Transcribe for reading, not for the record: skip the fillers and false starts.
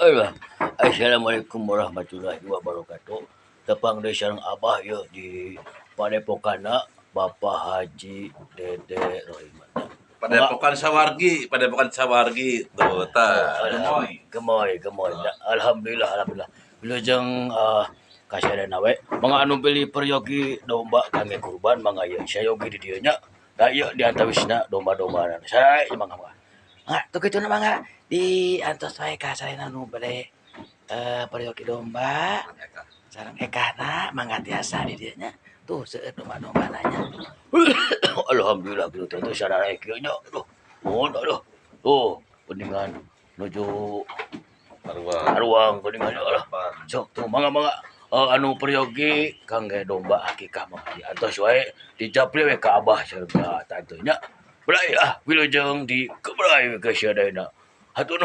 Alah. Assalamualaikum warahmatullahi wabarakatuh. Tepang deui sareng Abah ieu di Padepokanna Bapak Haji Dede Rohimat. Padepokan Sawargi, Padepokan Sawargi tuh tah. Gemoy. Gemoy, gemoy. Alhamdulillah, alhamdulillah. Wilujeng kasadayana we. Mangga anu bilih peryogi domba kangge kurban, mangga ieu sayogi di dieu nya. Da ieu di antawisna domba-domba. Sae mangga mangga. Mangga tuh kitu, mangga di antos wae ka sadayana nu bade peryogi domba sareng ekahna, mangga tiasa di dieu nya. Tuh, seueur domba-domba nya. Alhamdulillah gitu teh teh sadaya kieu nya. Aduh. Mohon aduh. Tuh, kuningan nuju Aruang. Aruang kuningan lah. Sok tuh, mangga mangga anu peryogi kangge domba akikah mah di antos wae, dijapri we ka Abah sareng ka tante nya. Belai ah, wilujeng di kebrai ke sadayana. Hatur nuhun.